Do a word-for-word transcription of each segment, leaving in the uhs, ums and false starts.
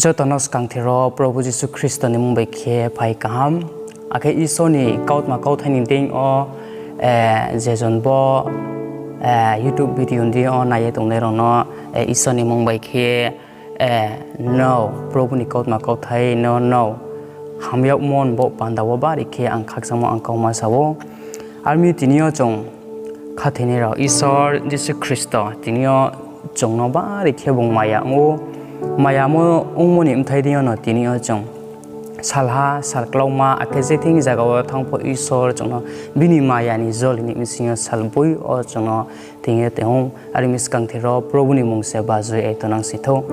Joto no skangther wo Probhu Jisu Khristo ni mmung bai khe phai kaham. Akhe Isor ni kautma kauthai ni deing yo, je jon bo YouTube video ni deing yo nai ye tongnai rao no Isor ni mmung bai khe no Probhu ni kautma kauthai no no ham yagmo ni baoh panda wo bari khe ang khakchangmo ang kauma sa ou. Ar mi tini yo chung khathoinai rao Isor Jisu Khristo tini yo chung no bari khe bung maya ong ou. Mayamo ongmo ni bthai deing yo no tini yo chung salha, salklauma, akhe je thing zaga wo thanng pho Isor chung no bini maya ni joli ni bsing yo salboi yo chung no thing ye tong ou. Ar mi skangther wo Probhu ni mmung se bajui ye tongnang si thou.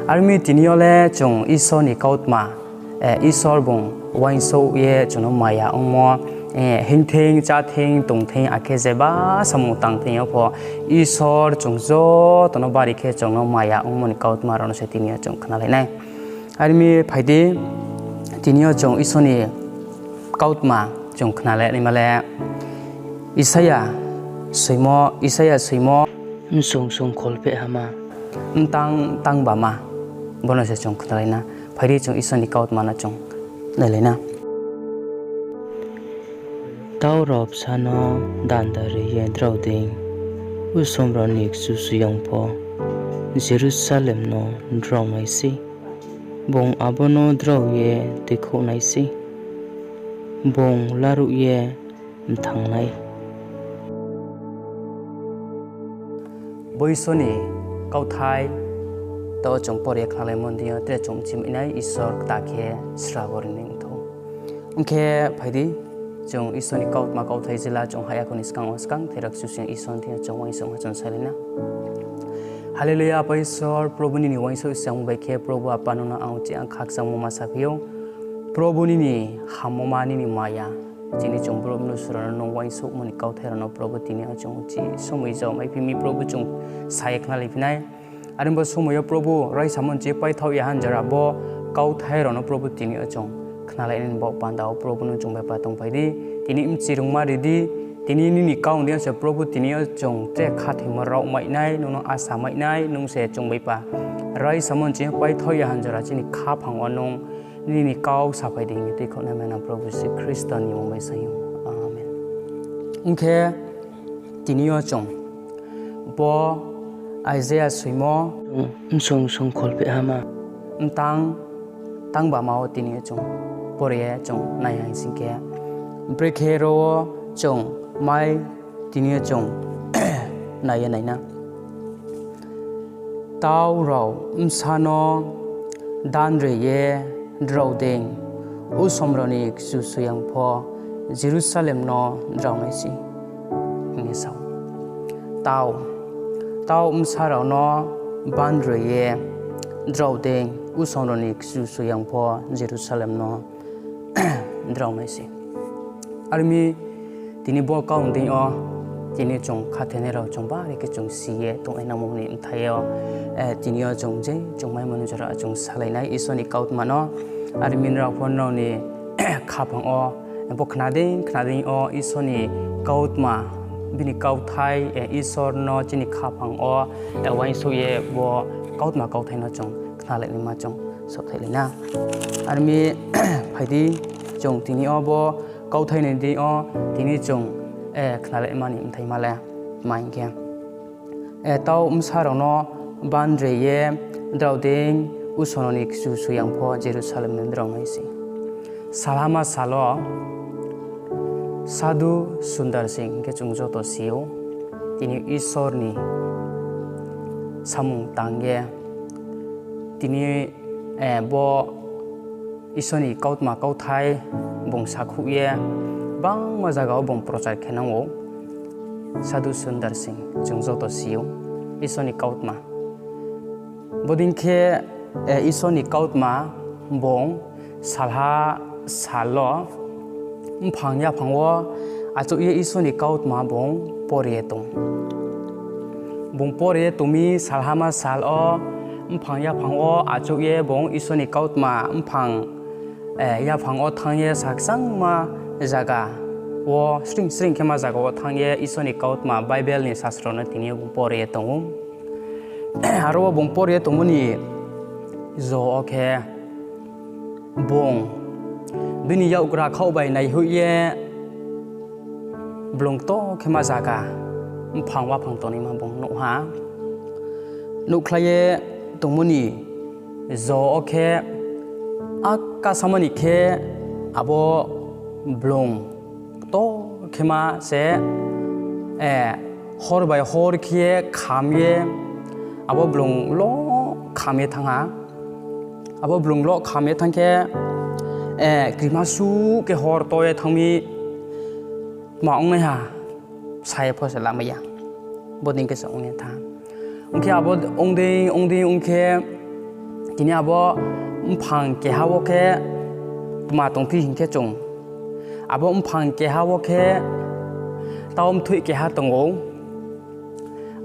Ar mi tini yo le chung Isor ni kautma, Isor bung uaingsouh ye chung no maya ongmo, hing thing, chá thing, tong thing, akhe jeba samung tang thing yo pho Isor chung joto no bari khe chung no maya ongmo ni kautma rao no se tini yo chung khnalai nai. Ar mi phai di, tini yo chung Isor ni kautma chung khnalai naima le Isaia soimo, Isaia soimo, msung sung kholpheh hama, mtang tang bama, bo no se chung khnalai na. Phai di chung Isor ni kautma no chung nailai na. Tau rao bsa no danda ri ye drao dei, usom rao ni Kchusoyang pho Jerusalem no drao nai sei. Bung abo no drao ye tuikhouh nai sei, bung laruh ye mthang nai. Bo Isor ni kauthai, tao chung pore khnalaimo ni deing yo tre chung mchimai nai, Isor kta khe srabo ri ni ong thou. Ong khe phai di, chung Isor ni kautma kauthai jila chung haya kho ni skang wo skang, thera Kchusoyang Isor ni thing yo chung uaingsouhma chung salai na. Hallelujah, Apa Isor, Probhu nini uaingsouh se ong bai khe, Probhu Apa nung no ang uchih ang khakchangmo ma saphi ou. Probhu nini hammoma nini maya, chini chung brouh mnusu rao no nung uaingsouhmo ni kauthai rao no Probhu tini yo chung uchih somoi jao maiphi mi Probhu chung sa ye khnalaiphi nai. Are bo somoi yo Probhu raisamo ni chini paithaoh ya hanjora bo kauthai rao no Probhu tini yo chung khnalai nai ni baoh panda wo Probhu nung chung bai pa tongphai di, tini mchirungma ri di, tini nini kau ni deing yo se Probhu tini yo chung tre khathoimo rao mai nai, nung no asa mai nai, nung se chung bai pa raisamo ni chini paithaoh ya hanjora chini khaphang wo nung nini kau saphai di hing ye tuikhouhnai mai nang Probhu Jisu Khristo ni mmung bai sa ou. Amen. Ong khe tini yo chung bo Isaia soimo, msung sung kholpheh hama, mtang tang bama wo tini yo chung pore ye chung nai hai sing khe, brekhe ro wo chung mai tini yo chung nai ye nai na. Tau rao bsa no dan ri ye drao dei, usom rao ni Kchusoyang pho Jerusalem no drao nai sei, hing ye sa ou. Tau, tau bsa rao no ban ri ye drao dei, usom rao ni Kchusoyang pho Jerusalem no drao nai sei. Are mi tini bo kau ni deing yo, tini chung khathoinai rao chung bari khe chung si ye tongnai nangmo ni bthai yo, tini yo chung je chung maimo ni jora chung salai nai Isor ni kautma no. Are mi nrao pho nrao ni khaphang wo, bo khna dei khna dei yo Isor ni kautma, bini kauthai, Isor no chini khaphang wo uaingsouh ye bo kautma kauthai no chung khnalai naima chung saohthai lai na. Are mi phai di, chung tini yo bo kauthai ni deing yo tini chung khnalai naima ni bthaima le tma hing khe, tau bsa rao no ban ri ye drao dei, usom rao ni Kchusoyang pho Jerusalem no drao nai sei. Salhama sal wo Sadhu Sundar Singh hing khe chung joto si ou, tini Isor ni samung tang ye, tini bo Isor ni kautma kauthai bung sakhouh ye, bangma zaga wo bung prochar khe nang ou. Sadhu Sundar Singh chung joto si ou, Isor ni kautma. Bodei khe Isor ni kautma bung salha sal wo mphang yaphang wo achouh ye Isor ni kautma bung pore ye tong. Bung pore ye tong mi salhama sal wo mphang yaphang wo achouh ye bung Isor ni kautma mphang yaphang wo thanng ye sakchangma zaga wo, sring sring khe ma zaga wo thanng ye Isor ni kautma Bible ni sasro no tini yo bung pore ye tong ou. Aro wo bung pore ye tongmo ni Jo wo khe bung bini yakgra khaoh bai naihoih ye blung ktor khe ma zaga mphang waphang tongnaima bung nuh ha. Nuhkhlai ye tongmo ni jo wo khe, akasama ni khe abo blung ktor khe ma se, hor bai hor khe ye kham ye, abo blung lo kham ye thanng ha. Abo blung lo kham ye thanng khe, krima suh khe hor to ye thanng mi, tma ongnaiha sa ye pho se lamai ya. Bodei khe se ong ye thanng. Ong khe abo ong dei ong dei ong khe, tini abo mphang keha wo khe tma tongphi hing khe chung, abo mphang keha wo khe tau mthoih keha tong ou.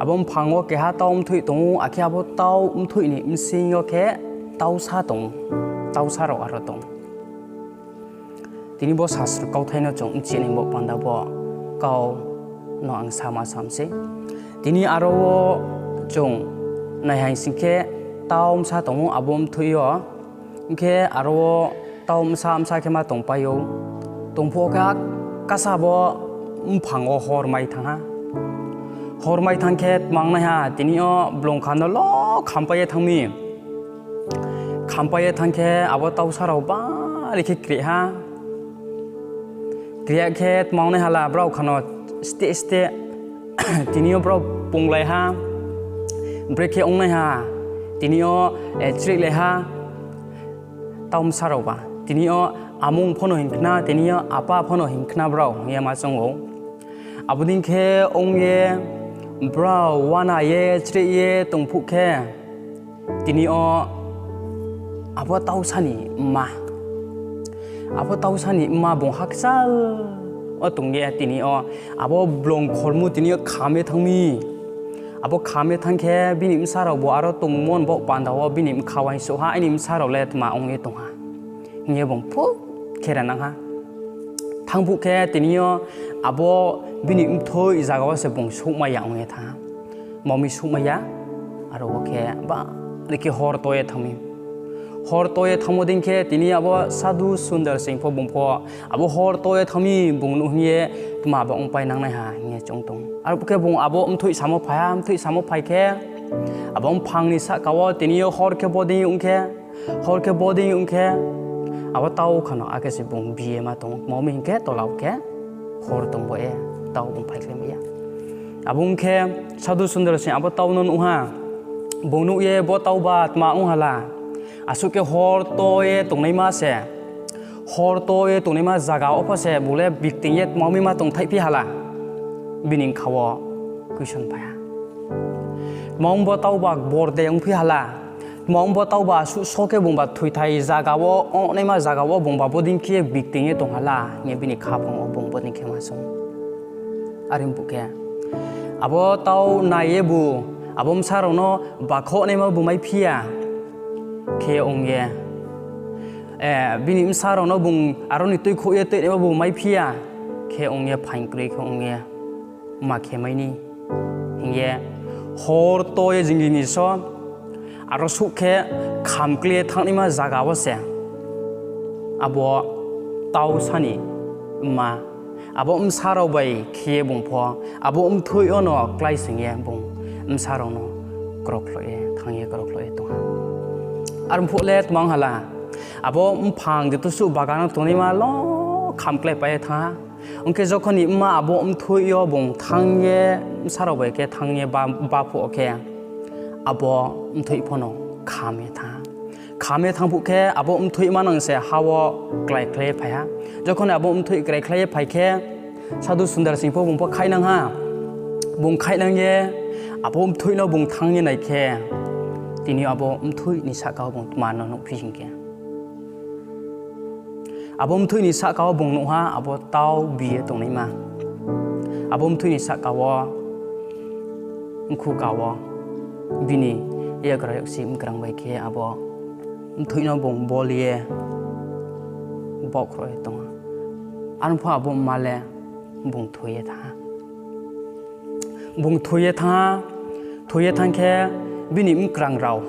Abo mphang wo keha tau mthoih tong ou, akhe abo tau mthoih ni bsing yo khe tausa tong, tausa rao aro tong. Tini bo sasro kauthai no chung bchi nai bo panda bo kau no ang sama sam sei. Tini aro wo chung naihaing sing khe tau bsa tong ou abo mthoih yo. Ong khe aro wo tau bsa bsa khe ma tongpai ou. Tong phuh khe akasa bo mphang wo hor mai thanng ha. Hor mai thanng khe tma ongnaiha, tini yo blung kha no lo khampai ye thanng mi. Khampai ye thanng khe abo tausa rao bari khe kri ha. Kri ya khe tma ongnaiha la brao kha no steh steh. Tini yo brao punglai ha. Brekhe ongnaiha, tini yo chreihlai ha. Tau bsa rao ba tini yo amung pho no hing khna, tini yo apa pho no hing khna brao hing ye ma choung ou. Abo dei khe ong ye brao uana ye chreih ye tong phuh khe, tini yo abo tausa ni mma, abo tausa ni mma bung hakchal wo tong ye tini yo abo blung khormu tini yo kham ye thanng mi. Abo kham ye thanng khe bini bsa rao bo aro tongmo ni baoh panda wo bini bkha uaingsouh ha, aini bsa rao le tma ong ye tong ha, hing ye bung phuh khe ranang ha. Thanng phuh khe tini yo abo bini mthoih zaga wo se bung souhmai ya ong ye thanng ha. Tma mi souhmai ya, aro wo khe bari khe hor to ye thanng mi. Hor to ye thanngmo dei khe tini abo Sadhu Sundar Singh pho bung pho abo hor to ye thanng mi bung nuh hing ye tma ba ongpai nangnaiha hing ye choung tong. Aro khe bung abo mthoih samo phai ha, mthoih samo phai khe abo mphang ni sahka wo tini yo hor khe bodei ong khe, hor khe bodei ong khe, abo tau kha no akhe se bung bi ye ma tong, tma mi hing khe tola wo khe hor tong bo ye, tau bung phaikhlai mai ya. Abo ong khe Sadhu Sundar Singh abo tau no nuh ha, bung nuh ye bo tau ba tma ong ha la, asuh khe hor to ye tongnaima se, hor to ye tongnaima zaga wo pho se bung le bikting ye tma mi ma tongthaihphi ha la, bini bkha wo question phai ha. Tma ong bo tau ba bor de ongphi ha la, tma ong bo tau ba asuh so khe bung ba thoithai zaga wo, ongnaima zaga wo bung ba bodei khe bikting ye tong ha la, hing ye bini khaphang wo bung bodei khe ma song. Are ong phuh khe, abo tau nai ye bu, abo bsa rao no bakhoh naima bu maiphi ya, khe ong ye, bini bsa rao no bung aro ni tuikhouh ye tuinaima bu maiphi ya, khe ong ye phaing kroi khe ong ye, ma khe mai ni, hing ye, hor to ye jing ni so, aro suh khe khamkle ye thanngnaima zaga wo se abo tausa ni mma, abo bsa rao bai khe ye bung pho, abo mthoih yo no kláisoing ye bung bsa rao no krokhloh ye thanng ye krokhloh ye tong ha. Are ong phuh le tma ong ha la, abo mphang jeto suh bagan wo tongnaima lo khamkle pai ye thanng ha. Ong khe jokhon ni mma abo mthoih yo bung thanng ye, bsa rao bai khe thanng ye ba, ba phuh wo khe, abo mthoih pho no kham ye thanng ha. Kham ye thanng phuh khe abo mthoih manang se ha wo kláikhlai ye phai ha. Jokhon abo mthoih kláikhlai ye phai khe, Sadhu Sundar Singh pho bung pho khaihnang ha. Bung khaihnang ye abo mthoih no bung thanng ye nai khe, tini abo mthoih ni sahka wo bung tma no nuhphi hing khe, abo mthoih ni sahka wo bung nuh ha, abo tau bi ye tongnaima. Abo mthoih ni sahka wo, mkhu ka wo, bini yakgra yaksi mkrang bai khe abo mthoih no bung bol ye baohkhroh ye tong ha. Arphuh abo mma le bung thoi ye thanng ha. Bung thoi ye thanng ha, thoi ye thanng khe bini mkrang rao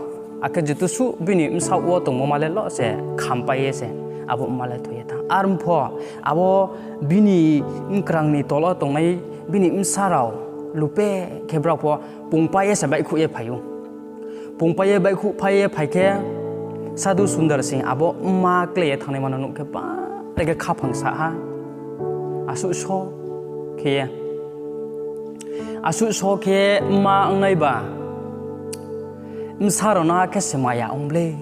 Akhe joto suh bini bsaoh wo tongmo ma le lo se khampai ye se abo mma le thoi ye thanng. Arphuh abo bini mkrang ni tol wo tongnai bini bsa rao lupe khe brao pho pungpai ye se baihkhouh ye phai ou. Pungpai ye baihkhouhphai ye phai khe, Sadhu Sundar Singh abo mma klái ye thanngnaima no nuh khe, bari khe khaphang sa ha. Asuh so khe ye, asuh so khe mma ongnaiba bsa rao no akhe se maya ong blei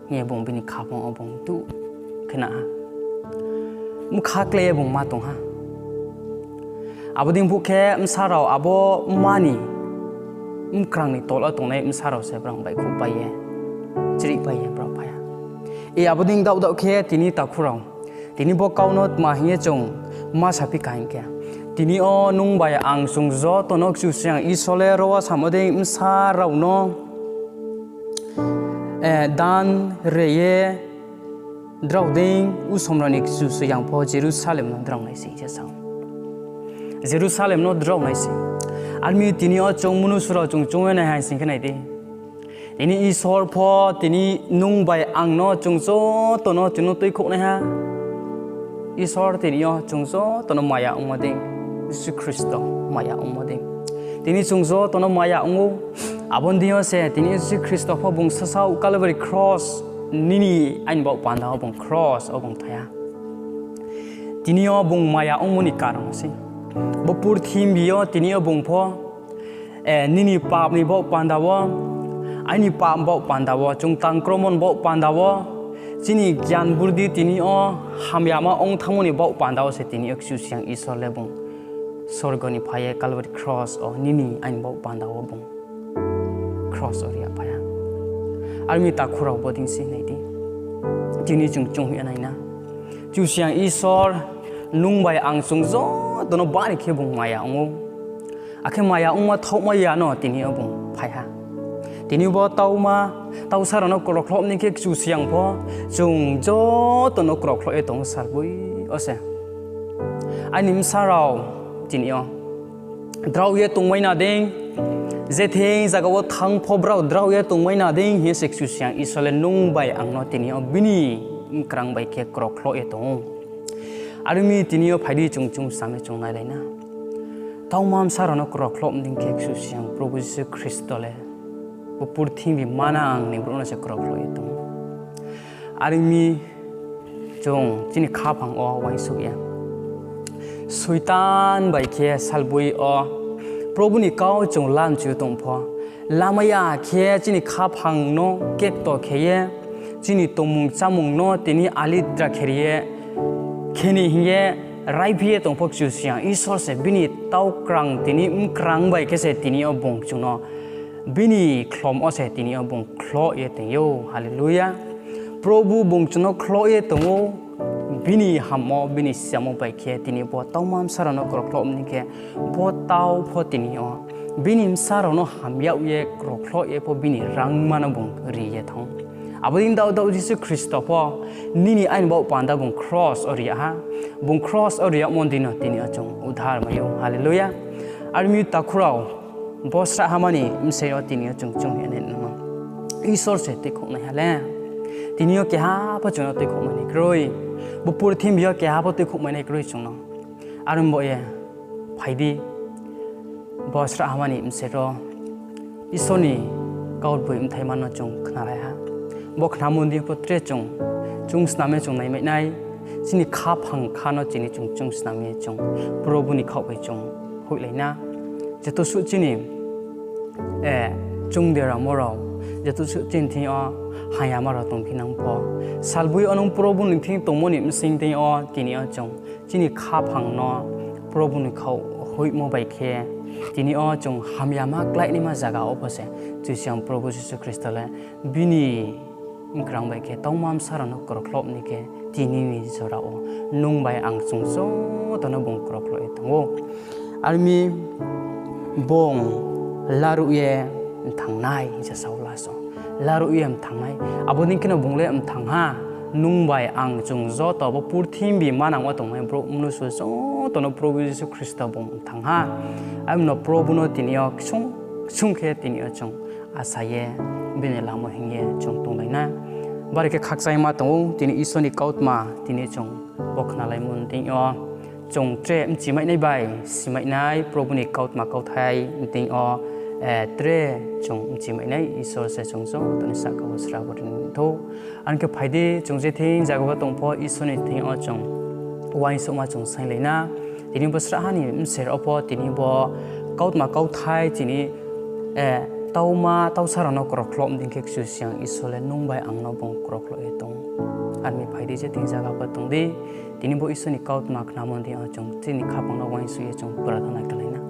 hing ye bung bini khaphang wo bung tuh khe na ha. Bkha klái ye bung ma tong ha. Abo dei phuh khe bsa rao abo mma ni mkrang ni tol wo tongnai bsa rao se brao baihkhouhpai ye, chrihpai ye brao phai ha. I abo dei daoh daoh khe tini takhu rao, tini bo kau no tma hing ye chung ma saphi kha hing khe, tini yo nung bai ang chung joto no Kchusoyang Isor le ro wo samo dei bsa rao no dan re ye drao dei usom rao ni Kchusoyang pho Jerusalem no drao nai se hing ye sa ou. Jerusalem no drao nai se. Ar mi tini yo chung mnusu rao chung choung ye nai ha sing khe nai di. Tini Isor pho tini nung bai ang no chung joto no chung no tuikhouhnaiha. Isor tini yo chung joto no maya ongmo dei, Jisu Khristo maya ongmo dei. Tini chung joto no maya ong ou. Abo ni deing yo se tini Jisu Khristo pho bung sasaoh Calvary cross, nini aini baoh panda wo bung cross wo bung thoi ha. Tini yo bung maya ongmo ni karon sei. Bo purthimbi yo tini yo bung pho, nini pap ni baoh panda wo, aini pap baoh panda wo, chung tangkromo ni baoh panda wo, chini gyan burdi tini yo hamyama ong thanngmo ni baoh panda wo se tini yo Kchusoyang Isor le bung sorgo ni phai ye Calvary cross wo nini aini baoh panda wo bung cross wo ri ya phai ha. Ar mi takhu rao, bo dei se nai di. Tini chung choung ye nai na. Kchusoyang Isor nung bai ang chung joto no bari khe bung maya ong ou. Akhe maya ongma thaohmai ya no tini yo bung phai ha. Tini bo tauma, tausa rao no krokhloh ni khe Kchusoyang pho chung joto no krokhloh ye tong ou salboi yo se. Aini bsa rao tini yo drao ye tongmai na dei, je thing zaga wo thanng pho brao drao ye tongmai na dei hing ye se Kchusoyang Isor le nung bai ang no tini yo bini mkrang bai khe krokhloh ye tong ou. Ar mi tini yo phai di chung chung snam ye chung nailai na. Tauma bsa rao no krokhloh ni khe Kchusoyang Probhu Jisu Khristo le bo purthimbi manang ni brouh no se krokhloh ye tong ou. Ar mi chung chini khaphang wo uaingsouh ye Soitan bai khe salboi yo Probhu ni kau chung lamchi tong pho, lamai ya khe chini khaphang no kekto khe ye, chini tongmung chámung no tini alitra khe ri ye, khe ni hing ye raiphi ye tong pho Kchusoyang Isor se bini taukrang tini mkrang bai khe se tini yo bung chung no bini khlom wo se tini yo bung khloh ye tong ou. Hallelujah. Probhu bung chung no khloh ye tong ou, bini hammo, bini siamo bai khe tini bo tauma bsa rao no krokhloh ni khe, bo tau pho tini yo bini bsa rao no ham yag ye krokhloh ye pho bini rangma no bung ri ye thanng ou. Abo dei daoh daoh Jisu Khristo pho nini aini baoh panda bung cross wo ri ya ha. Bung cross wo ri yagmo ni deino tini yo chung udhar mai ou. Hallelujah. Ar mi takhu rao, bo srahhama ni bsing yo tini yo chung chung ye nai nma, Isor se tuikhouhnaiha le. Tini yo keha pho chung no tuikhouhmai nai kroi. Bo purthimbi yo keha pho tuikhouhmai nai kroi chung no. Are ong bo ye, phai di, bo srahhama ni bsing yo Isor ni kaurboima bthai ma no chung khnalai ha. Bo khnamo ni deing pho tre chung, chung snam ye chung naimai nai, chini khaphang kha no chini chung chung snam ye chung Probhu ni khaoh bai chung hoihlai na. Joto suh chini chung deramo rao, joto suh chini thing yo hamyama rao tongphi nang pho, salboi yo nung Probhu ni thing tongmo ni bsing thing yo tini yo chung chini khaphang no Probhu ni khaoh hoihmo bai khe, tini yo chung hamyama kláinaima zaga wo pho se Kchusoyang Probhu Jisu Khristo le bini mkrang bai khe tauma bsa rao no krokhloh ni khe tini ni jora wo nung bai ang chung joto no bung krokhloh ye tong ou. Are mi bung laruh ye mthang nai hing se sao la so. Laruh ye mthang nai. Abo dei khe no bung le mthang ha. Nung bai ang chung joto bo purthimbi manang wo tongnai brouh mnusu joto no Probhu Jisu Khristo bung mthang ha. Abo no Probhu no tini yo ksung ksung khe tini yo chung asa ye bini lamo hing ye chung tonglai na. Bari khe khakchangma tong ou, tini Isor ni kautma tini chung bo khnalaimo ni deing yo chung tre mchimai nai bai simai nai Probu ni kautma kauthai ni deing yo, tre chung mchimai nai Isor se chung joto ni sahka wo srabo ri ni thou. Are ong khe phai di, chung je thing zaga wo tong pho Isor ni thing yo chung uaingsouhma chung sainglai na. Tini bo srahha ni bser wo pho tini bo kautma kauthai chini tauma tausa rao no krokhloh mdei khe Kchusoyang Isor le nung bai ang no bung krokhloh ye tong ou. Are mi phai di, je thing zaga pho tong di, tini bo Isor ni kautma khnamo ni deing yo chung chini khaphang no uaingsouh ye chung prarthana khe lai na.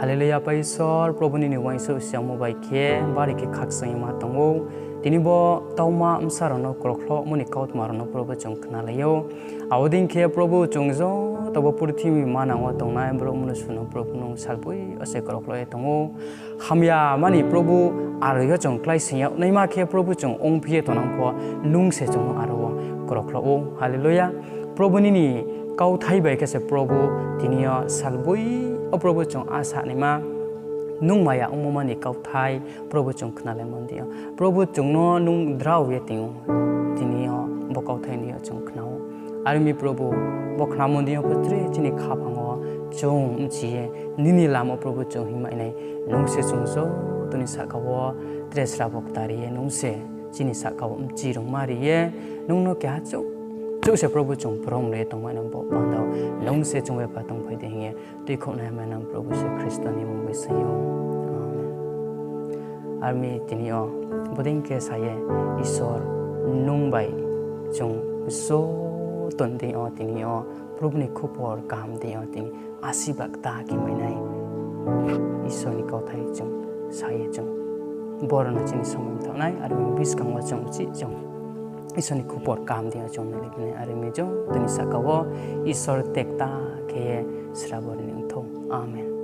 Hallelujah, Apa Isor, Probu nini uaingsouh siyamo bai khe bari khe khakchangma tong ou. Tini bo tauma bsa rao no krokhlohmo ni kautma rao no Probu chung khnalai ou. Abo dei khe Probu chung joto bo purthimbi manang wo tongnai brouh mnusu no Probu nung salboi yo se krokhloh ye tong ou. Hamyama ni Probu aro yo chung kláisoing yag naima khe Probu chung ongphi ye tongnang pho nung se chung no aro wo krokhloh ou. Hallelujah. Probu nini kauthai bai khe se Probu tini yo salboi yo Probu chung asa naima nung maya ongmo ma ni kauthai Probu chung khnalaimo ni deing yo Probu chung no nung drao ye tini yo bo kauthai ni yo chung khna ou. Are mi Probu, bo khnamo ni deing yo pho tre chini khaphang wo chung mchi ye nini lamo Probu chung hingmai nai. Nung se chung joto ni sahka wo tre srabo kta ri ye nung se chini sahka wo mchi rungma ri ye nung no keha chouh chouh se Probu chung brom ri ye tongmai nai bo panda wo nung se chung bai pha tongphai di hing ye tuikhouhnai mai nang Probu Jisu Khristo ni mmung bai sa ou. Amen. Are mi tini yo bodei khe sa ye Isor nung bai chung joto ni deing yo tini yo Probu ni khupor kaham deing yo tini asiba kta khe mai nai. Isor ni kauthai chung sa ye chung boro no chini somoi mthaoh nai, are mi buskang wo chung uchih chung Isor ni khupor kaham deing yo chung nailai phi nai, are mi joto ni sahka wo Isor tekta khe ye srabo ri ni ong thou. Amen.